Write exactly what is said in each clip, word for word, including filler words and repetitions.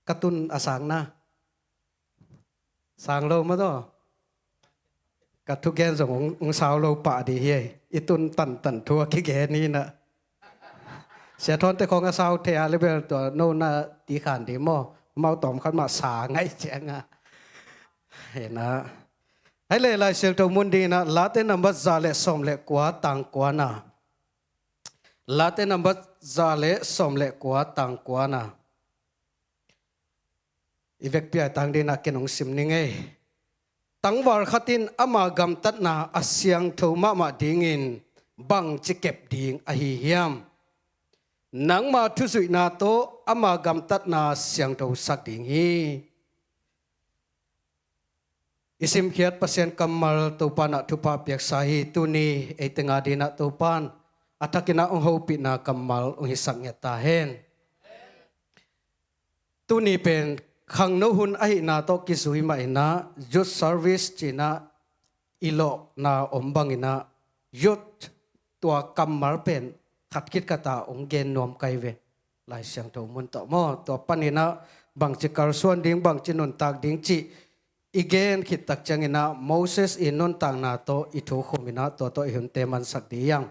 ka tun a sang na. Sang lo mah tawh. Ka thugen zong hong, hong sau lo pah ding hi. I tun tantan thu a kigen hi na. Sia Thawn te khong a sau thei a leh bel tua no na ti khan ding maw. Amau tawm khat mah sa ngai ciang a. Hi na. Hi leh Lai Siangtho mun ding na, Late number za leh sawm leh kua, tang kua na. Late number za leh sawm leh kua, tang kua na. I vekpi a tang ding na ken hong sim ning ei. Tangval khat in ama gamtatna a siangtho mahmah dingin bangci kep ding ahi hiam? Nangma thuzuihna tawh ama gamtatna siangtho sak ding hi. I simkhiat Pasian kammal Topa in ah thupha piaksa hi. Tuni ei teng a ding ah Topa in a thak in ah hong hopihna kammal hong hisak ngiat ta hen. Tuni pen khangno hun ahihna tawh kizui mah in ah youth service ci-in ah i lawhna om bang in ah youth tua kammal pen khat khit khat a hong gen nuam ka hi ve. Lai Siangtho mun tawh maw, tua pan in ah bangci kalsuan ding, bangci nuntak ding cih i gen khit tak ciang in ah Moses i nuntakna tawh i thukhum in ah tua tawh i hunte mansak ding hi hang.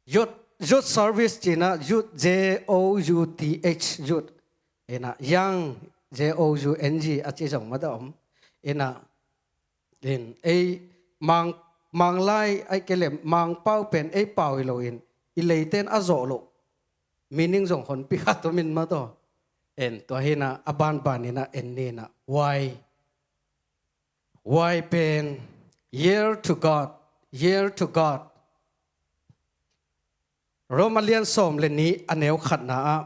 Youth, youth service ci-in ah youth, J O U T H, youth. In ah young, J O U N G a ci zong mah tawh om. In ah, in, ei Mang, Manglai ahih kei leh Mangpau pen ei pau hi lo in, i leiten a zawh loh meaning zong honpi khat om in mah tawh. En tua hi in ah a banban in ah en ni in ah why? Why pen yield to God, yield to God. Roma lian sawm leh nih a neu khatna ah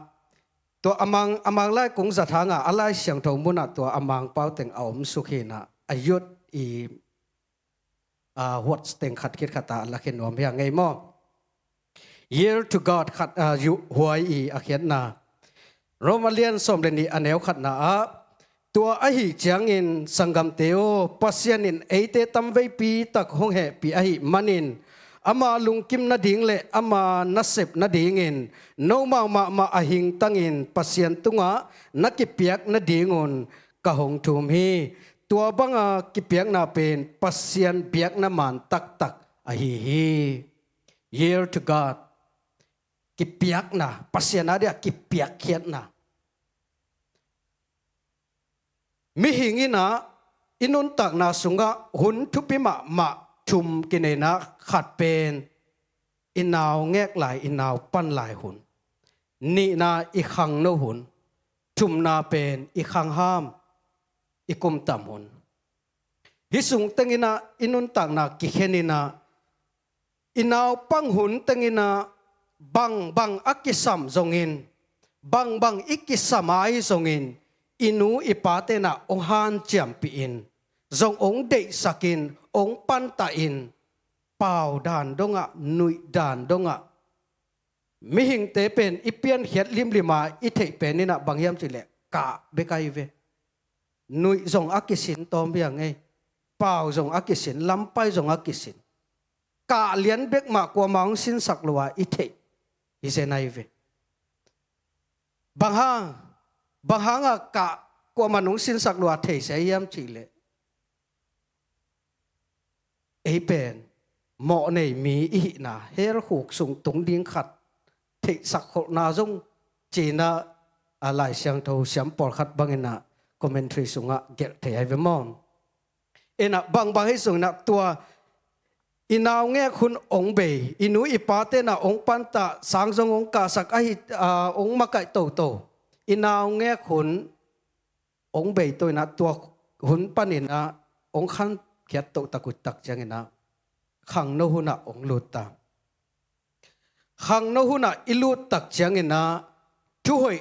tua a Mang, a Manglai kung zat hang a, a Lai Siangtho mun ah tua a Mangpau teng a om suk hi in ah a youth i, a, words teng khat khit khat a la khen nuam hi hang ei maw. Yield to God khat, a, yu-, huai i a khiatna. Roma lian sawm leh nih a neu khatna ah tua ahih ciangin sanggamte aw, Pasian in eite tamveipi tak hong hehpih ahih manin ama lungkim nading leh ama nasep nadingin nomau mahmah a hingtangin Pasian tungah na kipiak nadingun ka hong thum hi. Tua banga kipiakna pen Pasian biakna man taktak ahi hi. Yield to God. Kipiakna, Pasian a dia kipiakkhiatna. Mihing in ah i nuntakna sungah hun thupi mahmah thum kinei in ah khat pen i naungek lai, i naupan lai hun. Nihna i khangno hun. Thumna pen i khangham, i kumtam hun. Hih sung teng in ah i nuntakna kikhen in ah i naupang hun teng in ah bangbang a kisam zongin, bangbang i kisam a hi zongin, i nu i pate in ah hong hanciampih in, zong hong deihsak in, hong pantah in, pau dan dongah, nuih dan dongah. Mihingte pen i piankhiat limlim a i theih pen in ah bang hiam cih leh kah bek ahi ve. Nuih zong a kisin tawm hi hang ei. Pau zong a kisin, lampai zong a kisin. Kah lian bek mah kuamah hong sinsak lo a i theih hi zen ahi ve. Bang hang, bang hang a kah kuamah hong sinsak lo a thei se hiam cih leh ei pen mawhnei mi i hihna, hell khuk sung tung ding khat theihsak kholhna zong ci-in ah, a, Lai Siangtho siam pawlkhat bang in ah commentary sungah gelh thei ahi ve maw. In ah bangbang hi sung in ah tua i naungek hun hong bei, i nu i pate in ah hong pantah, sang zong hong kahsak ahi, a, hong makaih toto. I naungek hun hong bei to in ah tua hun pan in ah hong khankhiat toh tak uh tak ciang in ah khangno hun ah hong lut ta. Khangno hun ah i lut tak ciang in ah thuhoih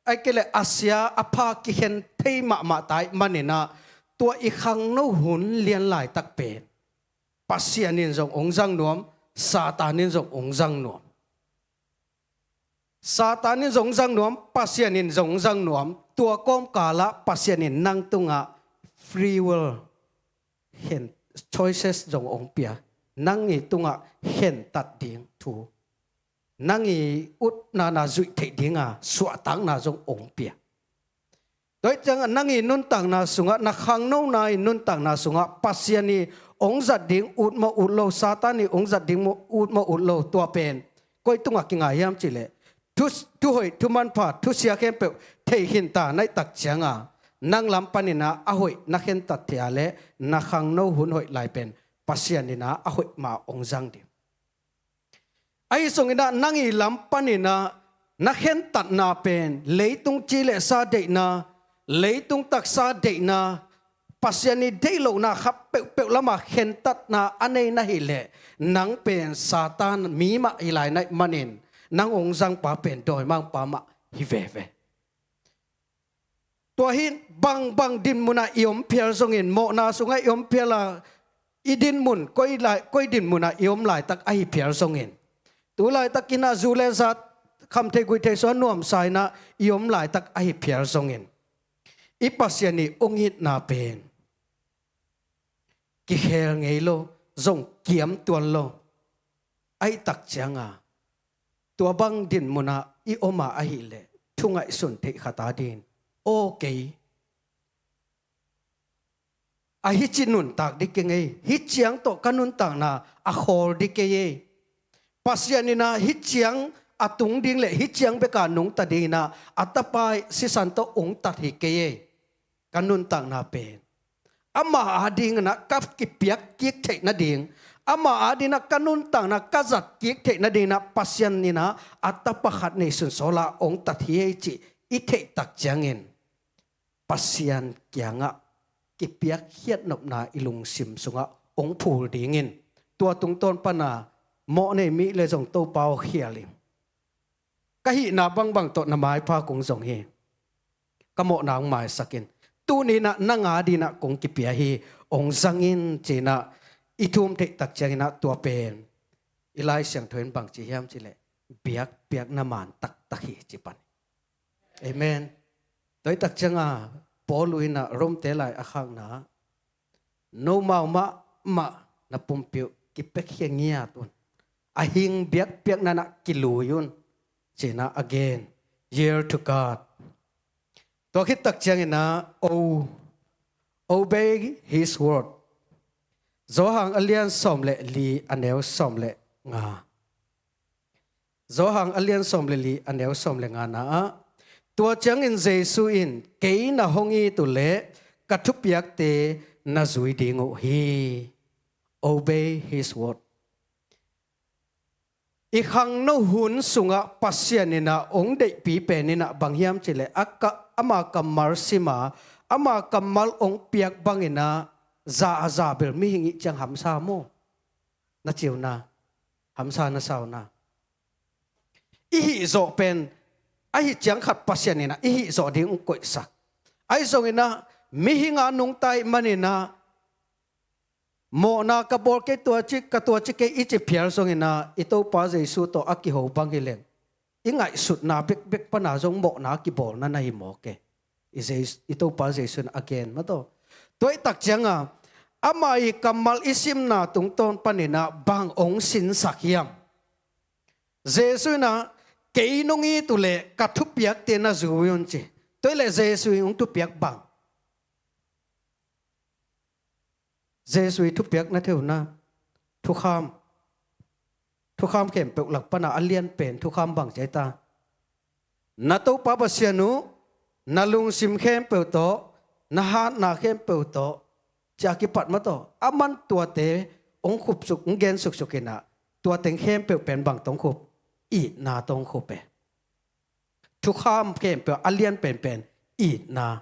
ahih kei leh a sia a pha kikhen thei mahmah ta ahih man in ah tua i khangno hun lian laitak pen Pasian in zong hong zang nuam, Satan in zong hong zang nuam. Satan in zong zang nuam, Pasian in zong zang nuam. Tua kawmkal ah Pasian in nang tungah free will, khen, choices zong hong pia. Nang i tungah khentat ding thu. nang i utna na zuih theih dinga suahtakna zong ong pia. Tua hi ciangah nang i nuntakna sungah, na khangnona i nuntakna sungah Pasian i ong zat ding ut maw ut lo, Satan i ong zat ding maw ut maw ut lo, tua pen koi tungah kingai hiam cihleh, thu, thuhoih, thumanpha, thusia khempeuh thei khinta na hih tak cianga, nang lam paninah a hoih na khentat thei a leh na khangno hun hoih lai pen Pasian inah a hoih ma ong zang ding. Ahi zonginah nang i lam paninah na khentatna pen leitung ci le sa deihna, leitung taksa deihna, Pasian i deih lohna kha peuhpeuh lama khentatna a nei na hih leh, nang pen Satan mi mah hi lai naih manin, nang ong zangpa pen dawimangpa mah hi veve. Tua hi in bangbang dinmunah i om phial zongin, mawhna sungah i om phial a, i dinmun koi lai, koi dinmunah i om laitak ahi phial zongin, tu laitakinah zu le zat, khamthei guihthei sua nuamsa inah i om laitak ahi phial zongin, i Pasian i ong itna pen kikhel ngei lo, zong kiam tuan lo. Ahi tak cianga, tua bang dinmunah i om a ahih leh, thu ngaihsun theih khat a dingin, aw kei, a hih ci nuntak ding kei ngei, hih ciang tawh ka nuntakna a khawl ding kei ei. Pasian inah hih ciang a tung ding le hih ciang beka nungta dinginah a tapa sisan tawh ong tat hi kei ei. Ka nuntakna pen ama adinginah ka kipiak kik theih nading, ama adinginah ka nuntakna ka zat kik theih nadinginah Pasian inah a tapa khat neisun sawla ong tat hi ei cih i theih tak ciangin, Pasian kiangah kipiak khiatnopna i lungsim sungah ong phul dingin, tua tungtawn pana mawh nei mi le zong Topa aw khial in. Ka hihna bangbang tawh na maipha kong zong hi. Ka mawhna hong maisak in. Tuninah nang adinah kong kipia hi, hong zang in cinah i thum theih tak cianginah tua pen i Lai Siangtho in bangci hiam cihleh, biakpiakna man taktak hi ci pan. Amen. Tua hi tak cianga Paul inah Romte lai a khakna, nomau mahmah na pumpi uh kipiakhia ngiat un, a hing biakpiakna nah kilui un, cinah a gen. Yield to God. Tua khit tak cianginah o, obey his word. Johan a lian sawm le li a neu sawm le nga. Johan a lian sawm le li a neu sawm le ngana ah, tua ciangin Jesu in, kei na hong it uh leh ka thupiakte na zui ding uh hi. Obey his word. I khangno hun sungah Pasian inah ong deihpi pen inah bang hiam cihleh, a ka, ama kammal sima, ama kammal ong piak banginah za a za bel mihing ih ciang hamsa maw? Na ciuna, hamsa na sauna. I hihzawh pen ahi ciang khat Pasian inah i hihzawh ding ong koihsak. Ahi zonginah mihing a nungta ih maninah mawhna ka bawl kei, tua ci, ka tua ci kei i ci phial zonginah i Topa Jesu tawh a kiho bang hileng, i ngaihsutna bekbek pana zong mawhna kibawlna na hi mawk e. I Jes-, i Topa Jesu in a gen mataw. Tua hi tak cianga ama i kammal i simna tungtawn paninah bang ong sinsak hiam? Jesu inah, kei nong it uh leh ka thupiakte na zui un ci. Tua hileh Jesu in ong thupiak bang? Jesu i thupiak na theuna, thukham, thukham khempeuh lak pana a lian pen thukham bang ci aita? Na Topa Pasian uh na lungsim khempeuh tawh, na hatna khempeuh tawh, cia kipat mataw, a man tuate ong khupsuk, ong gen suksuk inah, tua teng khempeuh pen bang tawh ong khup? Itna tawh ong khup e. Thukham khempeuh a lian penpen itna.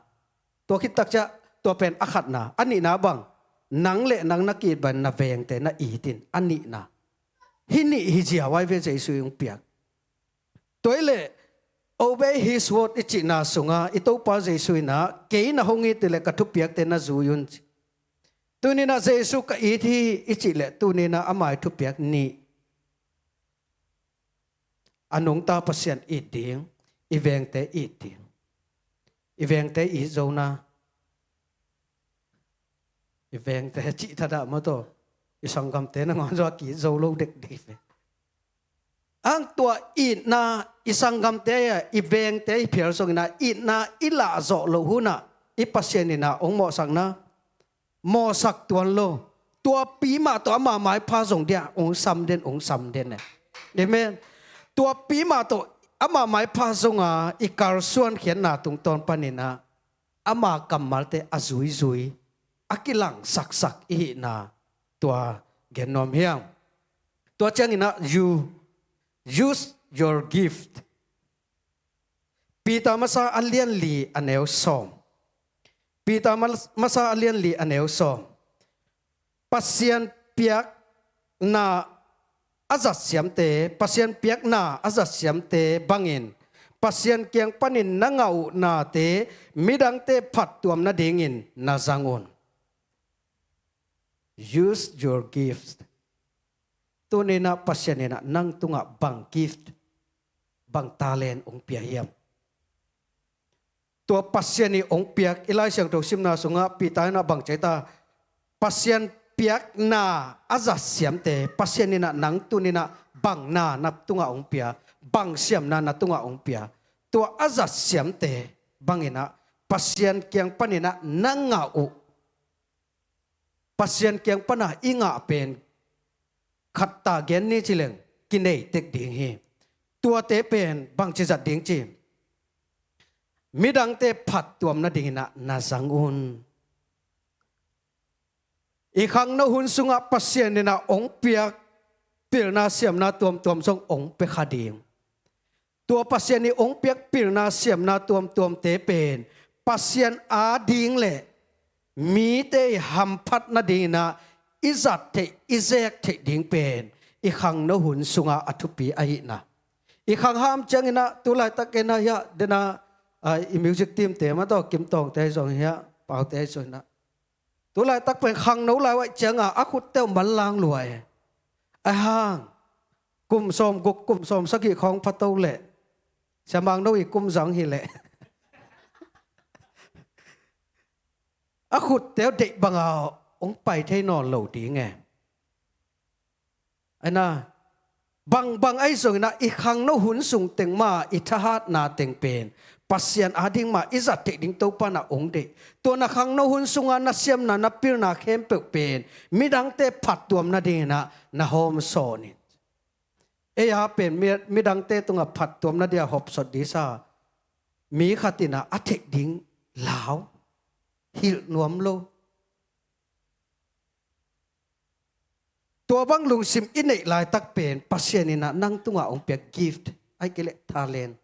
Tua khit tak ciah tua pen a khatna. A nihna bang? Nang le nang na ki-it bang na vengte na it in. A nihna. Hih nih hi ziau ai ve Jesu i hong piak. Tua hileh obey his word i cihna sungah i Topa Jesu inah, kei na hong it hileh ka thupiakte na zui un ci. Tuninah Jesu ka it hi i cih leh tuninah ama i thupiak nih. A nungta Pasian it ding, i vengte it ding. I vengte it zona. I vengte cih thadah mataw. I sanggamte nangawn zong a ki-it zo lo dekdek ve. Ang tua itna i sanggamte a, i vengte i phial zongin ah, itna i lahzawh loh hunah i Pasian in ah hong mawhsakna mawhsak tuan lo. Tuapi mah tawh ama maipha zong dia hong sam den, hong sam den e. Amen. Tuapi mah tawh ama maipha zonga i kalsuan khiatna tungtawn panin ah ama kammalte a zuizui, a kilangsaksak i hihna tua gen nuam hiam? Tua ciangin ah, you use your gift. Peter masa a lian li a neu sawm. Peter mas-, masa a lian li a neu sawm. Pasian piakna a zat siamte, Pasian piakna a zat siamte bangin, Pasian kiang panin na ngah uh nate midangte phattuam nadingin na zang un. Use your gift. Tuni-in ah Pasian in ah nang tungah bang gift, bang talent hong pia hiam? Tua Pasian in hong piak, i Lai Siangtho simna sungah Peter in ah bang ci ta, Pasian piakna a zat siamte, Pasian in ah nang tuni-in ah bang na na tungah hong pia, bang siamna na tungah hong pia, tua a zat siamte bangin ah Pasian kiang panin ah na ngah uh, Pasian kiang pana i ngah pen khat ta gen ni ci leng, kinei tek ding hi. Tuate pen bangci zat ding ci, midangte phattuam nadingin ah na zang un. I khangno hun sungah Pasian in ah hong piak pilna siamna tuamtuam zong hong pia kha ding. Tua Pasian in hong piak pilna siamna tuamtuamte pen Pasian ading le mite i hamphat nadingin ah i zat theih, i zek theih ding pen i khangno hun sungah a thupi ahihna. I khangham ciangin ah tu laitak kei na hiah dena, ah, i music team te mah tawh Kim Tawngte zong hiah, Paute zong hiah. Tu laitak pen khangno lai uh ahih ciangin a khutte uh manlang lua e. Ahih hang kum sawm guk, kum sawm sagih khawng pha to leh, Sia Mang No i kum zang hi leh, a khutte uh deih banga hong pai thei nawn lo ding e. Ahi na, bangbang ahi zongin ah i khangno hun sung teng mah i thahatna teng pen Pasian ading mah i zat theih ding Topa in ah hong deih. Tua na khangno hun sunga na siamna, na pilna khempeuh pen midangte phattuam nadingin ah na hawmsawn in. Ei a pen mi, midangte tungah phattuam nadia hawmsawn ding sa, mi khat in ah a theih ding lau, hilh nuam lo. Tua bang lungsim i neih laitak pen Pasian in ah nang tungah hong piak gift, ahih kei leh talent,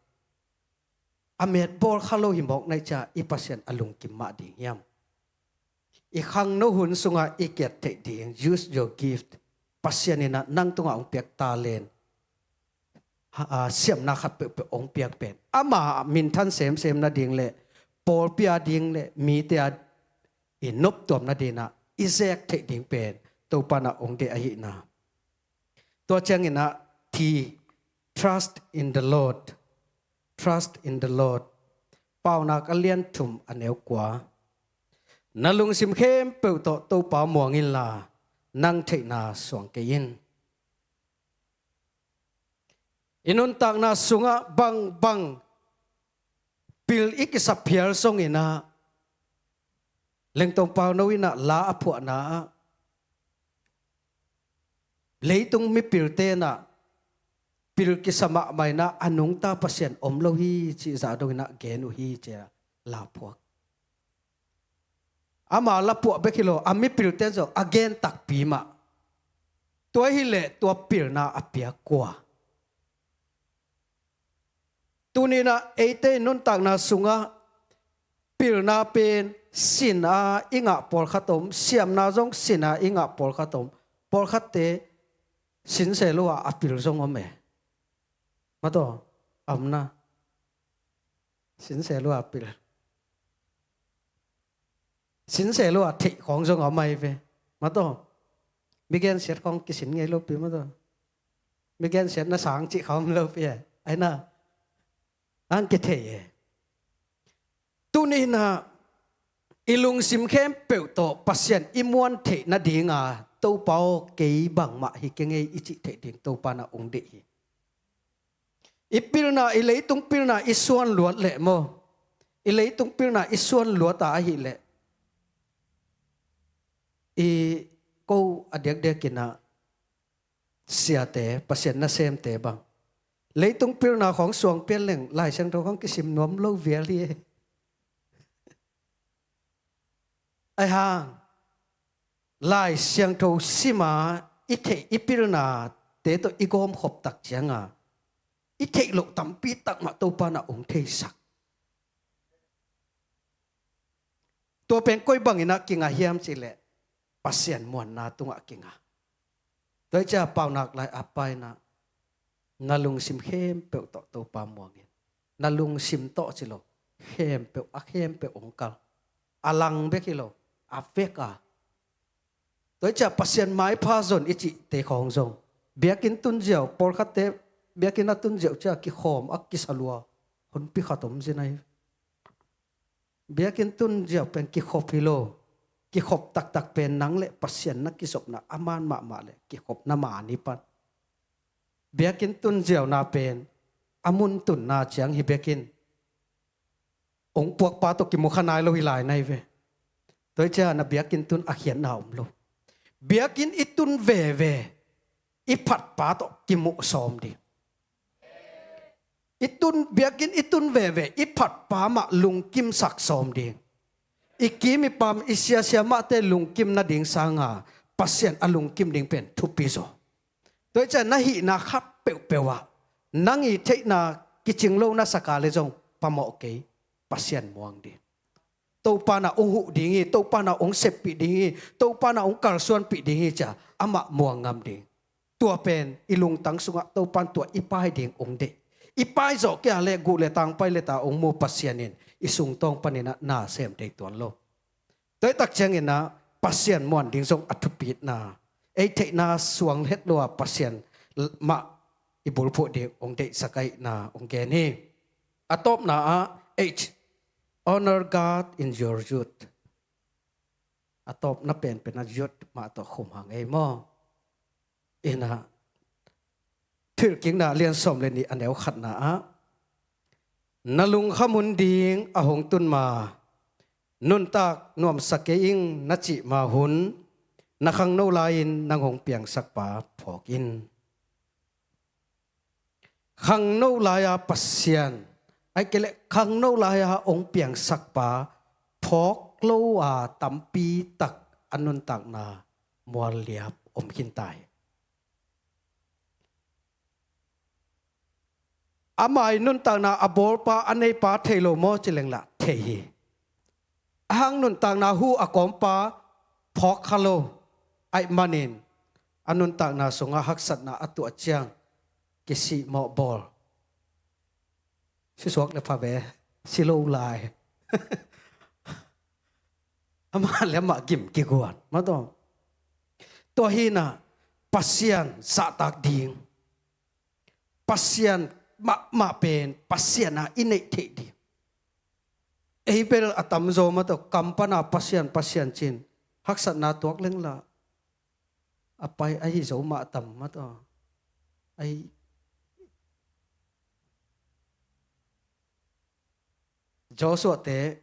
a met bawl kha lo hi mawk na hih ciang i Pasian a lungkim mah ding hiam? I khangno hun sungah i kiat theih ding, use your gift. Pasian in ah nang tungah hong piak talent, ha, a, siamna khat peuhpeuh hong piak pen ama minthan semsem nading le pawlpi ading le mite a i noptuam nadingin ah i zek theih ding pen Topa in ah hong deih ahihna. Tua ciangin ah thi, trust in the Lord. Trust in the Lord. Paunak a lian thum a neu kua. Na lungsim khempeuh tawh Topa muang inla, nang theihna suang kei in. I nuntakna sungah bangbang pil i kisa phial zongin ah, Lengtong Pauno in ah la a phuahna ah, leitung mipilte in ah pil kisa mahmah in ah a nungta Pasian om lo hi cih zah dongin ah gen uh hi ci-a la phuak. Ama la phuah bek hi lo, a mipilte zong a gen takpi mah. Tua hi leh tua pilna a piak kua? Tuni-in ah eite i nuntakna sungah pilna pen sin a i ngah pawlkhat om, siamna zong sin a i ngah pawlkhat om. Pawlkhatte sinseh lo a a pil zong om e. Mataw, a om na. Sinseh lo a pil. Sinseh lo a theih khawng zong a om ahi ve. Mataw, mi gensiat khawng kisin ngei lopi mataw. Mi gensiatna sang cih khawng om lopi e. Ahi na, ang kithei e. Tuni-in ah i lungsim khempeuh tawh Pasian i muan theih nadinga, Topa aw, kei bangmah hi keng ei i cih theih ding Topa in ah hong deih hi. I pilna, i leitung pilna i suan luat leh maw, i leitung pilna i suan luat a ahih leh, i ko a diakdiak in ah siate, Pasian nasemte bang, leitung pilna khawng suang pian leng Lai Siangtho khawng kisim nuam lo vial hi. Ahi hang Lai Siangtho sim a i theih i pilnate tawh i gawmkhop tak ciang a, i theih loh tampi tak mah Topa in ah hong theisak. Tua pen koi bangin ah kingah hiam cih leh Pasian muanna tungah kingah. Tua hi ciang Paunak Lai a pa in ah, na lungsim khempeuh tawh Topa muang in. Na lungsim tawh ci lo, khempeuh, a khempeuh hong kal. A lang bek hi lo, a vek a. Tua hi ciang Pasian maipha zon i cihte khawng zong, biakinn tun ziau, pawlkhatte biakinn a tun ziau ciang kikhawm a kisa lua honpi khat om zen ahi. Biakinn tun ziau pen kikhop hi lo. Kikhop taktak pen nang le Pasian na kizopna a man mahmah le kikhopna man hi pan. Biakinn tun ziauna pen a mun tunna ciang hi bekin, hong puakpa tawh kimukha nai lo hi lai na hi ve. Tua hi ciang na biakinn tun a khiatna om lo. Biakinn i tun veve i phatpa tawh kimuh sawm ding. I tun, biakinn i tun veve i phatpa mah lungkimsak sawm ding. I kim i pam, i siasia mahte lungkim nading sanga Pasian a lungkim ding pen thupi zaw. Tua hi ciang na hihna khat peuhpeuh ah nang i theihna kicing lo na sak a le zong phamawh kei, Pasian muang ding. Topa in ah hong huh ding hi, Topa in ah hong seppih ding hi, Topa in ah hong kalsuanpih ding hi ci-a amah muang ngam ding. Tua pen i lungtang sungah Topa in tua i pai ding hong deih. I pai zawh kei a leh guh le tang pai le ta hong mu Pasian in i sungtawng panin ah na sem thei tuan lo. Tua hi tak ciangin ah Pasian muan ding zong a thupitna, ei theihna suang het lo a Pasian mah i bulphuh ding hong deihsak ahihna hong gen hi. A tawpna ah, H, honor God in your youth. A tawpna penpen a youth mah tawh khum hang ei maw. In ah, Thuhilhkikna lian sawm le nih a neu khatna ah, na lungkham hun ding a hong tun ma, nuntak nuamsa kei ing na cih ma hun, na khangno lai-in nang hong piangsakpa phawk in. Khangno lai-a Pasian, ahih kei leh khangno lai-a hong piangsakpa phawk lo a tampi tak a nuntakna mual liap om khin ta hi. Ama i nuntakna a bawlpa, a neipa thei lo maw ci leng lah thei hi. A hang nuntakna hu a kawmpa phawk kha lo ahih manin a nuntakna sungah haksatna a tuah ciang kisih mawh bawl. Si suak le pha ve, si lo lai. Amah le amah gim kiguan. Mah tawh. Tua hi-in ah Pasian zahtak ding, Pasian mahmah pen Pasian a i neih theih ding. Ei bel a tamzaw mah tawh kam pana Pasian, Pasian ci-in haksatna tuak leng lah a pai ahi zo mah a tam mah tawh. Ahi Joshua-te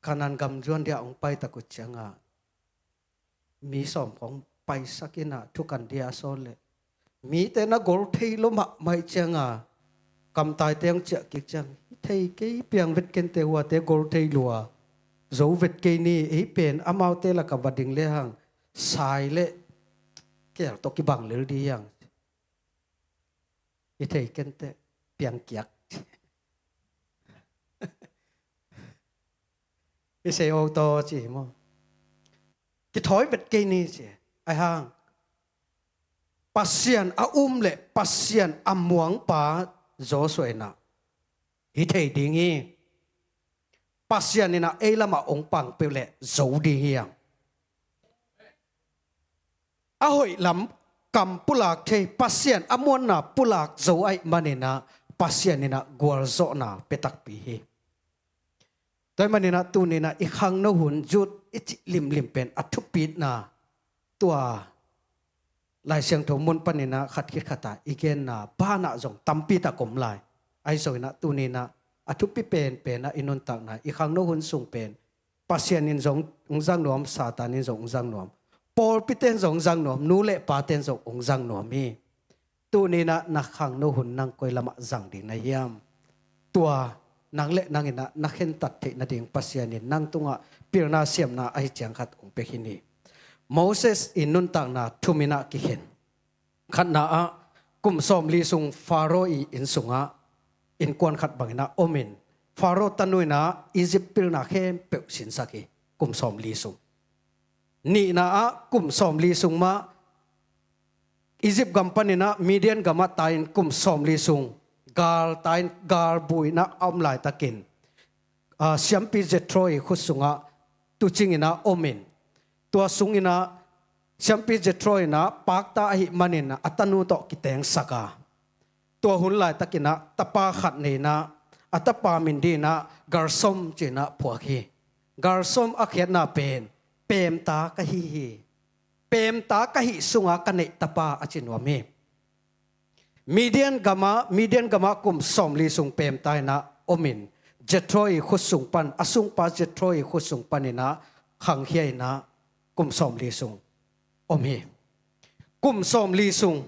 Kanaan gam zuan dia hong pai tak uh ciangah mi sawm khawng paisak in ah thukan dia a sawl leh mite na gol thei lo mahmah ahih ciangah kamtaite hong ciah kik ciang, "Hi thei kei, piang vet kente, huate gol thei lua, zo vet kei ni, ei pen amaute lakah va ding lehang sai le keel tawh kibang lel ding hi hang. Hi thei kei inteh, piang kiak." I sei o taw ci hi maw? Kithawi vet kei ni ci. Ahi hang Pasian a um le Pasian a muangpa Joshua in ah hi thei ding hi. Pasian in ah ei lamah hong pang peuh leh zo ding hi hang. A hoih lam kam pulak thei, Pasian a muanna pulak zo ahih manin ah Pasian in ah gualzawhna pia takpi hi. Tua ahih manin ah tuni-in ah i khangno hun, youth i cih limlim pen a thupitna tua Lai Siangtho mun paninah khat khit khata i genna banah zong tampi tak om lai. Ahi zonginah tuninah a thupi penpenah i nuntakna i khangno hun sung pen Pasian in zong hong zang nuam, Satan in zong hong zang nuam, pawlpite in zong hong zang nuam, nu le pate in zong hong zang nuam hi. Tuninah na khangno hun nang koi lamah zang ding na hiam? Tua nang le nanginah na khentat theih nading Pasian in nang tungah pilna siamna ahi ciang khat hong pia khin hi. Moses i nuntakna thuminah kikhen. Khatna ah kum sawmli sung Faro i inn sungah innkuan khat banginah omin Faro tanu inah Egypt pilna khempeuh sinsak hi. Kum sawmli sung. Nihna ah kum sawmli sung mah Egypt gam paninah Midian gamah tai-in kum sawmli sung gal tai-in gal buinah a om laitakin, ah, siampi Jethro i khut sungah tucinginah omin, tua sunginah siampi Jethro inah pakta ahih manin a tanu tawh kitengsaka, tua hun laitakinah tapa khat neinah a tapa min dinah Gersom cinah phuak hi. Gersom a khiatna pen pemta ka hi hi. Pemta ka hih sunga ka neih tapa a ci nuam hi. Midian gamah, Midian gamah kum sawmli sung pemta inah omin Jethro i khut sung pan, a sungpa Jethro i khut sung paninah khangkhia inah kum sawmli sung om hi. Kum sawmli sung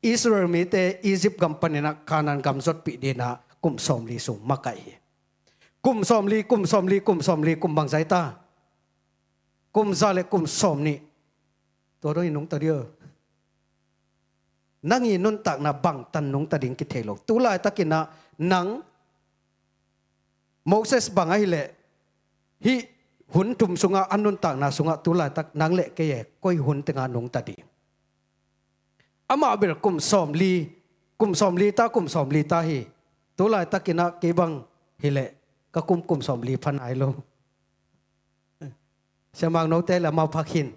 Israel mite Egypt gam paninah Canaan gam zotpih dinah kum sawmli sung makaih hi. Kum sawmli, kum sawmli, kum sawmli, kum bangzah ta? Kum za le kum sawmnih. Tua dong i nungta dih. Nang i nuntakna bangtan nungta ding kithei lo. Tulaitakinah nang Moses bang ahileh hih hun thum sungah a nuntakna sungah tulaitak nang le kei e koi hun tengah nungta ding? Amah bel kum sawmli, kum sawmli ta, kum sawmli ta hi. Tulaitakinah kei bang hileh ka kum kum sawmli pha nai lo. Siamang note le amau phak hin.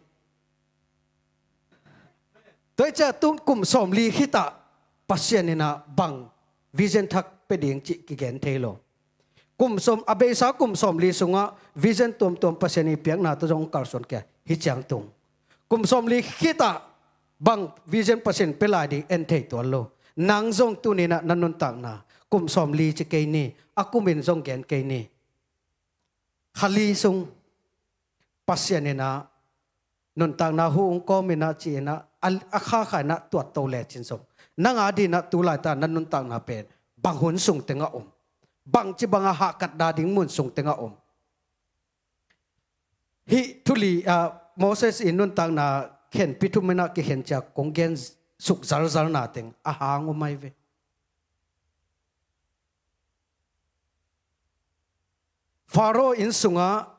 Tua hi ciah tun kum sawmli khitah Pasian inah bang vision thak pia ding cih kigen thei lo. Kum sawm, a beisa kum sawmli sungah vision tuamtuam Pasian i piakna tawh zong kalsuan kia hi ciang tung. Kum sawmli khitah bang vision Pasian pia lai ding en thei tuan lo. Nang zong tuninah na nuntakna kum sawmli ci kei ni, a kumin zong gen kei ni. Khali sung Pasian inah nuntakna hu ung kawm inah ci inah a, a khakha inah tuat to lecin zong nang a dinah tulaita na nuntakna pen bang hun sung tengah om? Bangci banga hahkat da ding mun sung tengah om? Hih thuli, ah, Moses i nuntakna khenpi thum inah kikhen ciak kong gen suk zalzalna teng a hang om ai ve. Faro inn sungah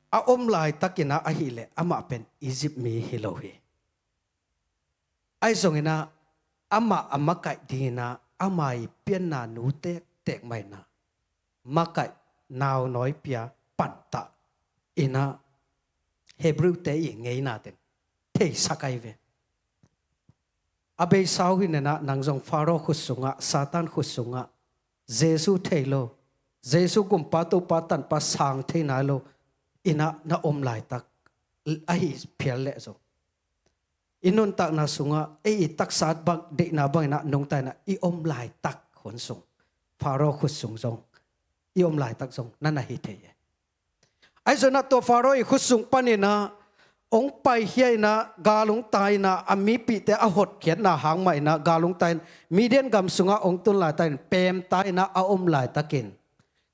a om laitakinah ahileh amah pen Egypt mi hi lo hi. Ahi zonginah amah a makaih dinginah ama i pianna nu tektek mah inah makaih naunawi pia pantah inah Hebrew-te i ngeina teng theisak ai ve. A beisa uh hi nenah nang zong Faro khut sungah, Satan khut sungah, Jesu thei lo, Jesu gumpa topa tanpa sang thei nai lo inah na om laitak ahi phial leh zong i nuntakna sungah ei i taksa bang deihna banginah nungta inah i om laitak hun sung, Faro khut sung zong i om laitak zong na na hi thei e. Ahi zonginah tua Faro i khut sung paninah hong paikhia inah gal hong tai inah a mipihte a hotkhiatna hang mah inah gal hong tai in Midian gam sungah hong tun laitakin pemta inah a om laitakin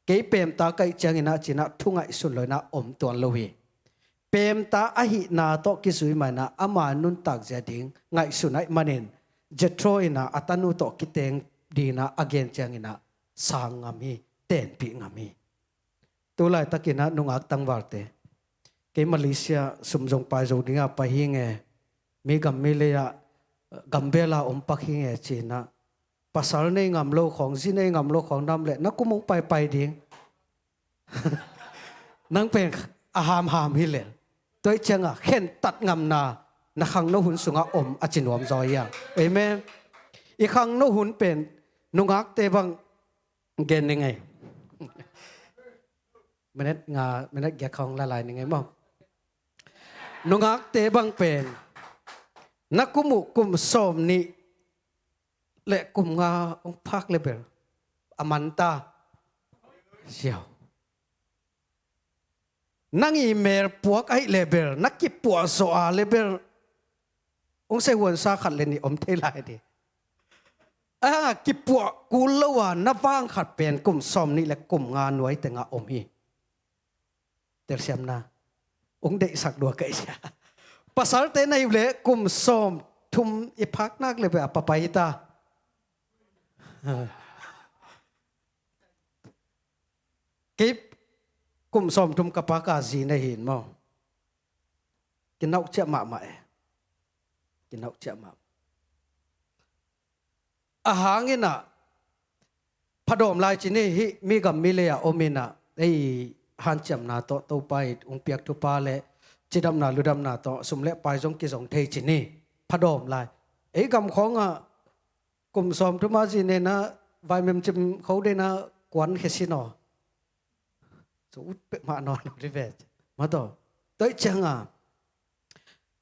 kei pemta ka hih cianginah cinah thu ngaihsun lo inah om tuan lo hi. Pemta ahihna tawh kizui mah inah ama nuntak zia ding ngaihsun ahih manin Jethro inah a tanu tawh kiteng dinginah a gen cianginah sang ngam hi, tenpih ngam hi. Tulaitakinah nungak tangvalte, kei Malaysia sum zong pai zo dinga pai hi nge, mi gam mi lei-ah gambela om pak hi nge cinah pasal nei ngam lo khawng, zi nei ngam lo khawng nam leh na kum hong paipai ding. Nang pen a hamham hi lel. Tua hi cianga khentat ngamna na khangno hun sungah om a ci nuam zaw hi a. Amen. I khangno hun pen nungakte bang gen ni ngei. Minute nga, minute giat khawng lalai ni ngei maw? Nungakte bang pen Na kum uh kum sawm nih le kum nga hong phak le bel a manta. Siau. Nang i mel puak ahih le bel, na kipuah zawh a le bel, hong sei huansa khat le nih om thei lai ding. A kipuah kul lo a na vang khat pen kum sawm nih le kum nga nuai tengah om hi. Telsiamna hong deihsak lua ka i sia. Pasalte na hi uh le kum sawm thum i phak nak le bel a papai hi ta. Kei kum sawm thum ka pa ka zi na hi in maw. Kinauh ciah mahmah e. Kinauh ciah mahmah. A hang in ah phadawm lai ci ni, hih mi gam mi lei a om in ah ei hanciamna tawh Topa i hong piak thupha le cidamna ludamna tawh sum le pai zong kizong thei ci ni. Phadawm lai. Ei gam khawng ah kum sawm thum a zi nei na vaimim cim kho dei na kuan khia sin aw. Cu ut pek mah nawn lo dih ve. Mataw. Tua ih ciang a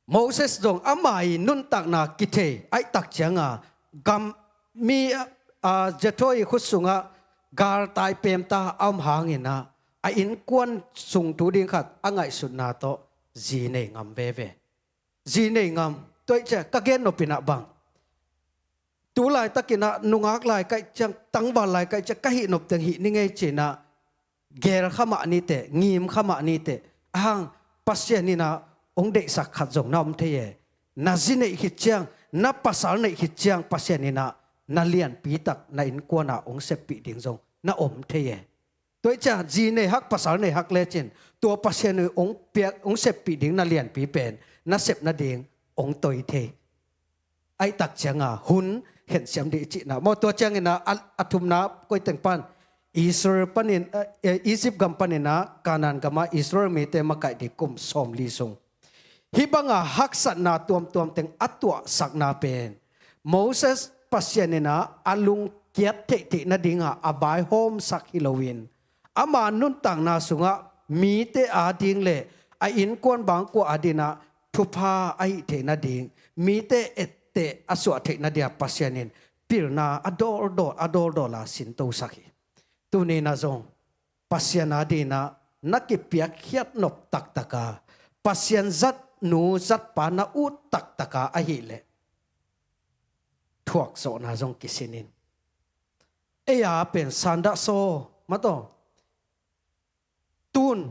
Moses zong ama i nuntakna kithei ahih tak ciang a gam mi a, a, Jethro i khut sungah galtai pemta a om hang in ah a innkuan sung tu ding khat a ngaihsutna tawh zi nei ngam veve. Zi nei ngam. Tua ih ciang ka gen nop in ah bang, tu laitak in ah nungak lai ka hih ciang, tangval lai ka hih ciang ka hih nop teng hih ni ngei ci in ah gel kha mah ni teh, ngim kha mah ni teh. A hang Pasian in ah hong deihsak khat zong na om thei e. Na zi neih khit ciang, na pasal neih khit ciang Pasian in ah na lianpi tak na innkuan ah hong seppih ding zong na om thei e. Tua ih ciang zi nei hak, pasal nei hak lecin tua Pasian in hong piak, hong seppih ding na lianpi pen na sep nading hong toi thei. Ahih tak ciang a hun khensiam dih i cihna maw. Tua ciang in ah a, a thumna koi teng pan, Israel panin, eh, eh, Egypt gam panin ah Canaan gam ah Israel mite makaih dih kum sawmli sung hih bang a haksatna tuamtuam teng a tuahsakna pen Moses Pasian in ah a lungkiat theihtheih nading a a vaihawmsak hi loin ama nuntakna sungah mite ading le a innkuan bangkua ading ah thupha a hih theih nading, mite etteh a suah theih nading a Pasian in pilna a dawldawl, a dawldawl a sintosak hi. Tuni in ah zong Pasian ading ah na kipiakkhiat nop taktak a, Pasian zatnu zatpa na ut taktak a ahih leh thuakzawhna zong kisin in. Ei a pen sandah saw mataw. Tun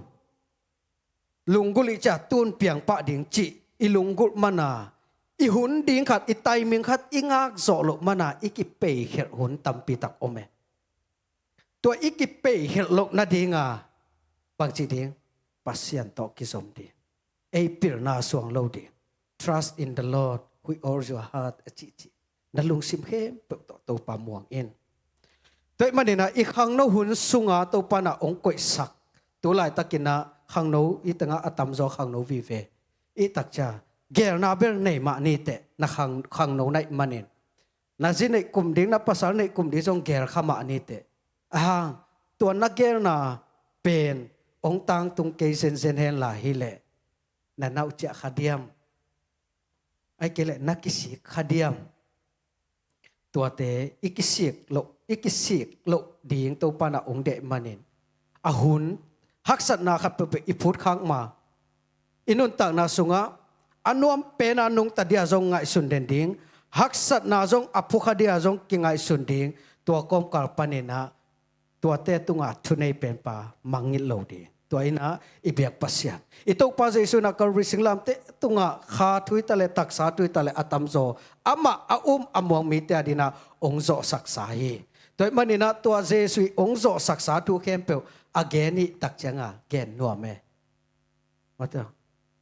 lunggulh i ciah tun piang pah ding cih i lunggulh man a, i hun ding khat, i timing khat i ngak zawh loh man a i kipeikhelh hun tampi tak om e. Tua i kipeikhelh loh nading a bangci ding, Pasian tawh kizom ding. Ei pilna suang lo ding. Trust in the Lord with all your heart a cihcih. Na lungsim khempeuh tawh Topa muang in. Tua ih manin ah i khangno hun sunga Topa in ah hong koihsak, tu laitakin ah khangno i tengah a tamzaw khangno vive. I takcia gelna bel nei mah ni teh, na khang, khangno na ih manin. Na zi neih kum ding, na pasal neih kum ding zong gel kha mah ni teh. A hang tua na gelna pen hong tangtung kei zenzen hen la hileh na nauh ciah kha diam? Ai kei leh na kisik kha diam? Tuate i kisik loh, i kisik loh ding Topa in ah hong deih manin a hun haksatna khat peuhpeuh i phut khak ma, i nuntakna sungah a nuam pen a nungta dia zong ngaihsun den ding, haksatna zong a phukha dia zong kingaihsun ding. Tua kawmkal panin ah tuate tungah thunei penpa mangngilh lo ding. Tua in ah i biak Pasian, i Topa Jesuh in ah Calvary singlamteh tungah kha thu hi ta leh, taksa thu hi ta leh, a tamzaw amah a um a muang mite ading ah hong zawhsaksa hi. Tua ih manin ah tua Jesuh ih hong zawhsaksa thu khempeuh a gen i tak ciang a gen nuam e. Mataw,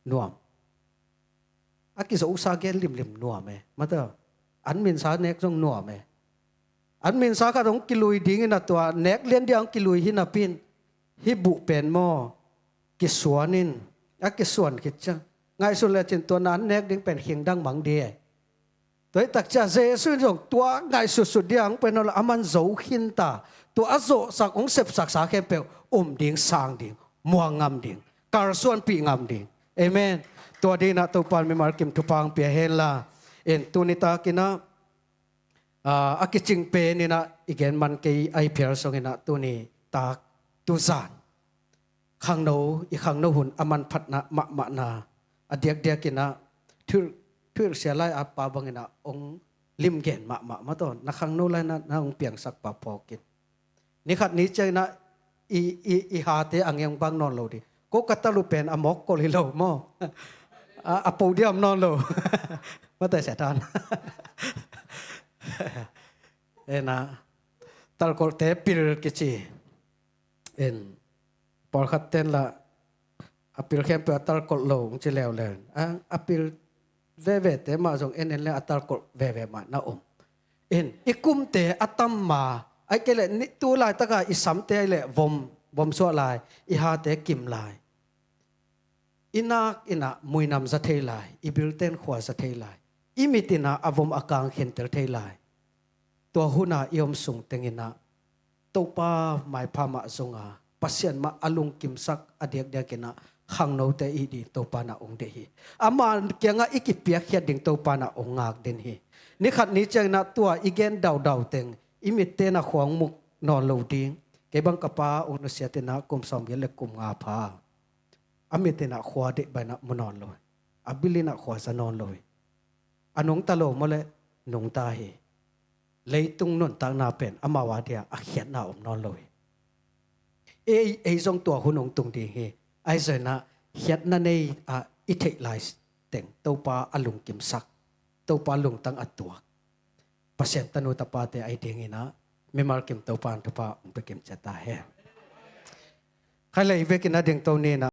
nuam. A kizohsa gen limlim nuam e. Mataw, an minsa nek zong nuam e. An minsa khat hong kilui dingin ah tua nek lian dia hong kilui hi napi in, hih buh pen maw kisuan in, a kisuan khit ciang ngaihsun lecin tua na an nek ding pen khing dang mang ding e. Tua ih takcia Jesuh in zong tua ngaihsutsut dia hong pen aw leh aman zo khin ta. Tua a zawhsak hong sepsaksa khempeuh um ding, sang ding, muang ngam ding, kalsuanpih ngam ding. Amen. Tua dingin ah Topa in mimal kim thupha hong pia hen la. In tuni takinah, ah, a kicing peninah i gen man kei ahi phial songinah tuni tak tuzan khangno, i khangno hun a manphatna mahmahna a diakdiakinah thuir, thuirsia lai a pa banginah ong limgen mahmah mataw, na khangno lainah na ong piangsak pa phawkin. Nikhat ni cianginah i, i, i hate a ngeung bang nawn lo ding. Ko ka talu pen a mawk kol hi lo maw? A, a po diam nawn lo. Matai Satan. Ena, talkolhte pil kici. En, pawlkhat tenla a pil khempeuh a talkolh lo ong ci leuleu. A, a pil vevete mah zong en en le a talkolh veve mah na om. In, i kumte a tam ma, ai kei le tu laitaka i samte ai le vom, vom suah lai, i hate kim lai. I nak inah muinam za thei lai, i bilten khua za thei lai. I mit inah a vom a kang khentel thei lai. Tua huna i om sung tenginah Topa maipha mah zonga Pasian mah a lungkimsak a diakdiakinah khangnote i ding Topa na ong deih hi. Ama kiangah i kipiakkhiat ding Topa na ong ngak den hi. Nikhat ni cianginah tua i gen daudau teng i mitte na khua ong mu nawn lo ding. Kei bang ka pa ong nusiatinah kum sawmgiat le kum nga pha a mit inah khua deih bainah mu nawn lo hi. A bil inah khua za nawn lo hi. A nungta lo maw le nungta hi. Leitung nuntakna pen amau a dia a khiatna om nawn lo hi. Ei, ei zong tua hun ong tung ding hi. Ai zoinah khiatna nei a i theih lai teng Topa a lungkimsak, Topa lungtang a tuak Pasian tanu tapate ai dinginah mimal kim Topa an thupha ong pia kim ciat ta hen. Khai lei vekin a ding to ninah